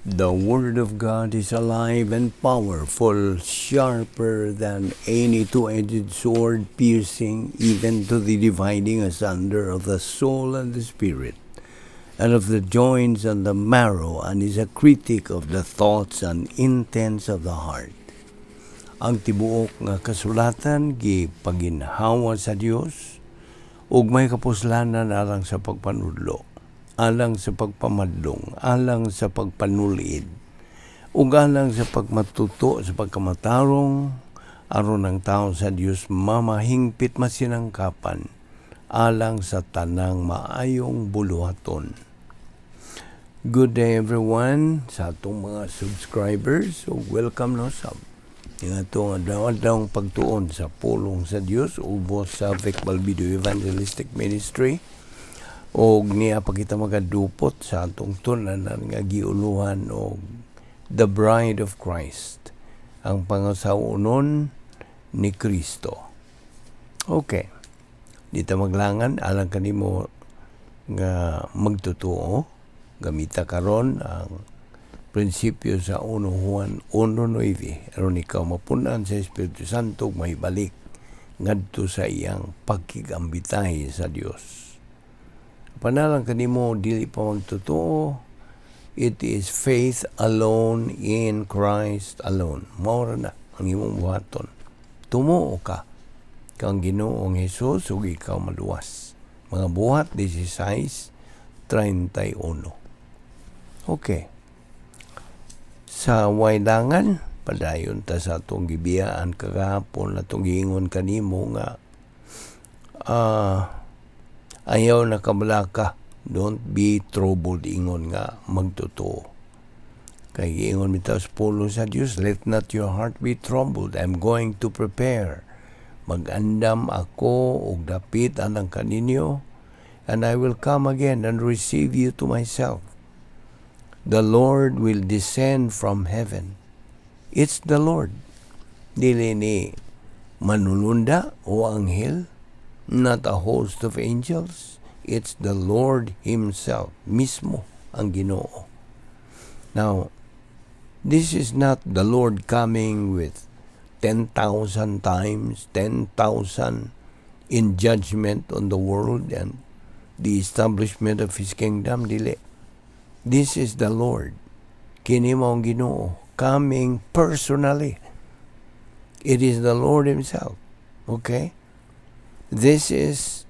The Word of God is alive and powerful, sharper than any two-edged sword, piercing even to the dividing asunder of the soul and the spirit, and of the joints and the marrow, and is a critic of the thoughts and intents of the heart. Ang tibuok nga kasulatan gipaginhawa sa Dios ug may kapuslanan alang sa pagpanudlo, alang sa pagpamadlong, alang sa pagpanulid, ug alang sa pagmatuto sa pagkamatarong, aron ang tao sa Dios mamahingpit masinangkapan alang sa tanang maayong buluhaton. Good day, everyone, sa atong mga subscribers ug welcome no sab ning atong adlaw-adlaw pagtuon sa pulong sa Dios ubos sa Vic Balbido Evangelistic Ministry. Og niya pa kita magadupot sa atong tun-anan nga giuluhan og The Bride of Christ, ang pangasawonon ni Kristo. Okay. Di ta maglangan. Alang kanimo nga magtotoo, gamita karon ang prinsipyo sa 1 Juan 1:9 aron ikaw mapunan sa Espiritu Santo ug mahibalik ngadto sa iyang pagkigambitay sa Dios. Panalang kanimo dili pa magtotoo, it is faith alone in Christ alone. Mao ra na ang imong buhaton. Tumuo ka kang Ginoong Hesus ug ikaw maluwas. Mga Buhat 16:31. Okay. Sa waydangan, padayon ta sa atong gibiyaan kagahapon, atong giingon kanimo nga ayaw na kabalaka, don't be troubled, ingon nga magtotoo. Kay giingon bitaw sa pulong sa Dios, "Let not your heart be troubled. I'm going to prepare. Mag-andam ako og dapit anang kaninyo, and I will come again and receive you to myself." The Lord will descend from heaven. It's the Lord. Dili ni manulunda o anghel, not a host of angels. It's the Lord Himself, mismo ang Ginoo. Now, this is not the Lord coming with 10,000 times 10,000 in judgment on the world and the establishment of His kingdom. Dili. This is the Lord. Kini mao ang Ginoo coming personally. It is the Lord Himself. Okay? This is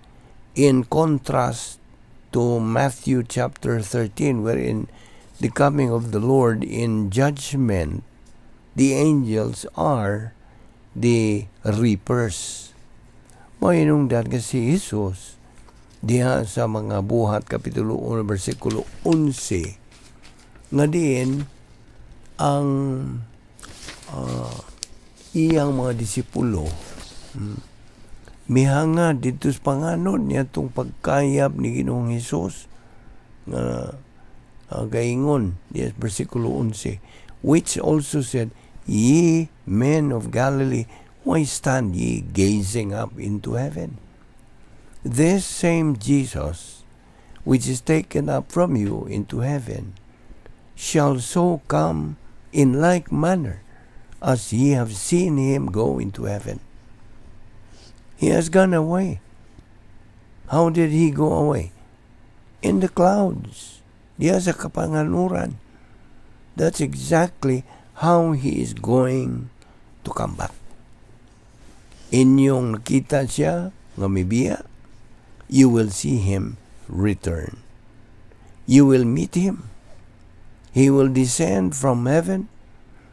in contrast to Matthew chapter 13, wherein the coming of the Lord in judgment, the angels are the reapers. Mao hinungdan kasi Jesus diha sa Mga Buhat Kapitulo 1 versikulo 11 nga diin ang iyang mga disipulo mihanga didto sa panganod niya itong pagkayab ni Ginoong Hesus nga gaingon diha sa versikulo 11, which also said, "Ye men of Galilee, why stand ye gazing up into heaven? This same Jesus, which is taken up from you into heaven, shall so come in like manner as ye have seen him go into heaven." He has gone away. How did he go away? In the clouds. Diya sa kapanganuran. That's exactly how he is going to come back. Inyong nakita siya nga mibiya, you will see him return. You will meet him. He will descend from heaven.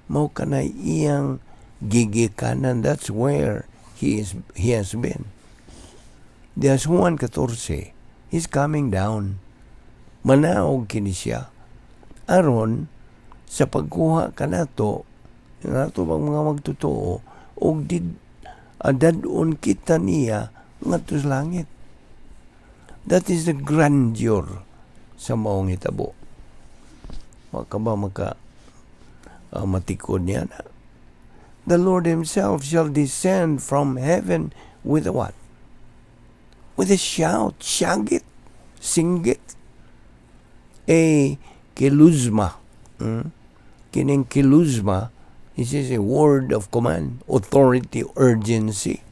Mao kanay iyang gigikanan. That's where he has been. Diya sa Juan 14, he's coming down. Manaog kini siya. Aron sa pagkuha kanato, nato bang mga magtotoo, og did dad-on kita niya ngadto sa langit. That is the grandeur sa maong hitabo. Maka ba maka matikod niya na? The Lord Himself shall descend from heaven with a what? With a shout, syagit, singgit, a keluzma. Kining kilusma, this is a word of command, authority, urgency.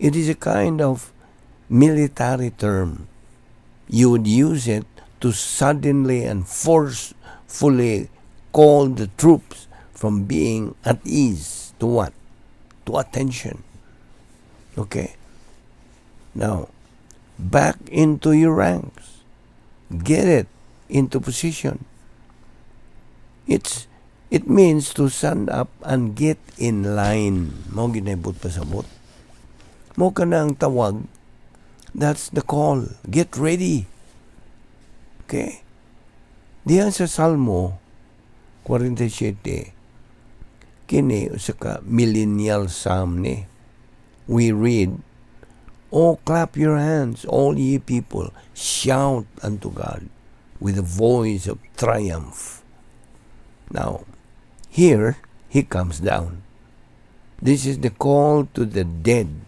It is a kind of military term. You would use it to suddenly and forcefully call the troops from being at ease to what? To attention. Okay. Now, back into your ranks. Get it into position. It means to stand up and get in line. Mao gyud na buot pasabot. Mao kana ang tawag. That's the call. Get ready. Okay? Diyan sa Salmo 47, kini usa ka millennial psalm ni. We read, "Oh, clap your hands, all ye people. Shout unto God with a voice of triumph." Now, here he comes down. This is the call to the dead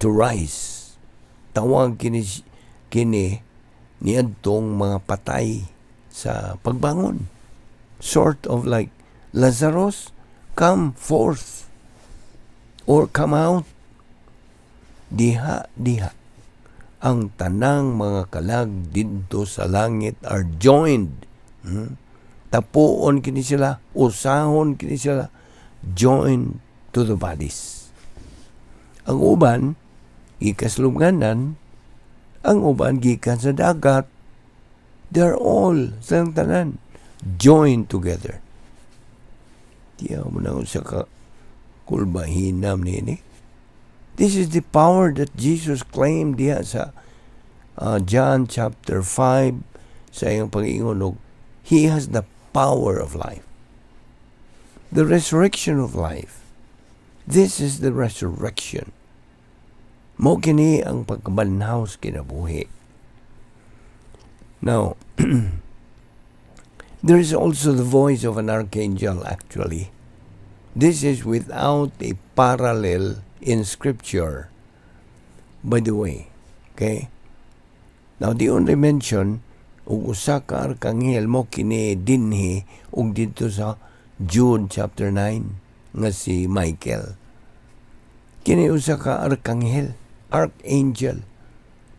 to rise. Tawag kini niadtong mga patay sa pagbangon. Sort of like, "Lazarus, come forth," or "Come out." Diha, diha. Ang tanang mga kalag didto sa langit are joined. Tapuon kini sila, usahon kini sila, joined to the bodies. Ang uban, gikan sa lubnganan, ang uban gikan sa dagat, they're all, silang tanan, joined together. Tiyaw mo na sa ka kulbahinam ni. This is the power that Jesus claimed diha sa John chapter 5 sa iyang pag-ingon og He has the power of life. The resurrection of life. This is the resurrection. Mao kini ang pagkabanhaw sa kinabuhi. Now, there is also the voice of an archangel, actually. This is without a parallel in Scripture, by the way. Okay? Now, the only mention og usa ka arkanghel mao kini dinhi ug didto sa Jude chapter 9 nga si Michael. Kini usa ka arkanghel, archangel,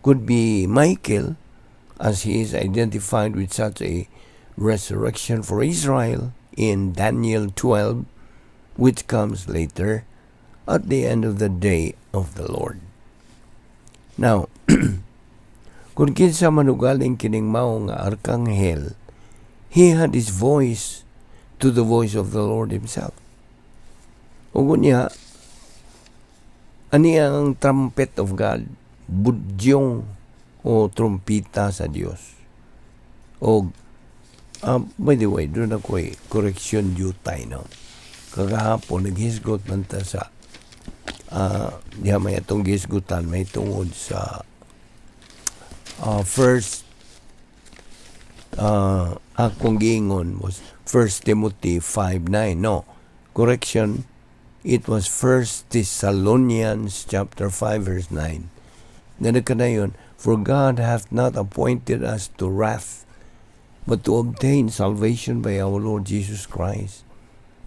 could be Michael, as he is identified with such a resurrection for Israel in Daniel 12, which comes later at the end of the day of the Lord. Now, kung kinsa manugaling kining mao nga arkanghel, he had his voice to the voice of the Lord himself. Ug unya, ani ang trumpet of God, budyong o trumpita sa Dios. O by the way, duna ko'y correction jutay, no? Kagahapon, naghisgot man ta sa diha may atong gihisgutan may tungod sa first akong giingon was 1 Timothy 5:9. No, correction, it was 1 Thessalonians chapter 5 verse 9 na nagkanayon, "For God hath not appointed us to wrath, but to obtain salvation by our Lord Jesus Christ,"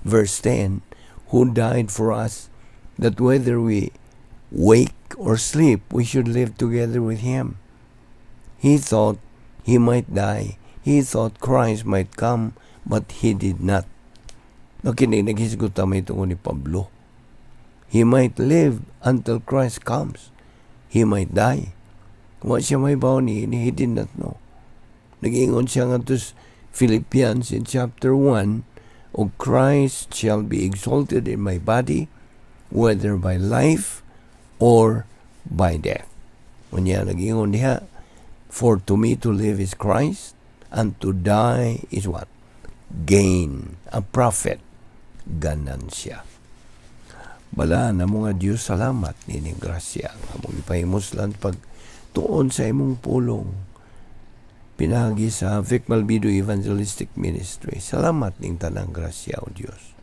verse 10, "who died for us, that whether we wake or sleep, we should live together with him." He thought he might die. He thought Christ might come, but he did not. No, kini naghisgot ta may tungod ni Pablo. He might live until Christ comes. He might die. Wa siya mahibaw ni, he did not know. Nag-ingon siya nga sa Philippians in chapter 1, "O Christ shall be exalted in my body, whether by life or by death." Unya nag-ingon diha, "For to me to live is Christ, and to die is what? Gain, a profit, ganansya." Balaan na mga Diyos, salamat nining grasya nga among ipahimuslan pag tuon sa imong pulong pinaagi sa Vic Malvido Evangelistic Ministry. Salamat ning tanang grasya, O Diyos.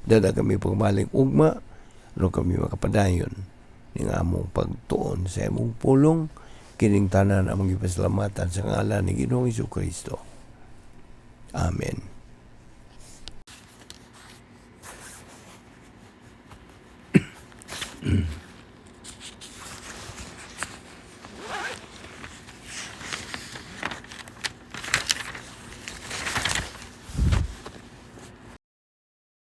Dada kami pagbalik ugma, aron kami makapadayon ning among pagtuon sa imong pulong. Kining tanan among ipasalamatan sa ngalan ni Ginoong Kristo. Amen.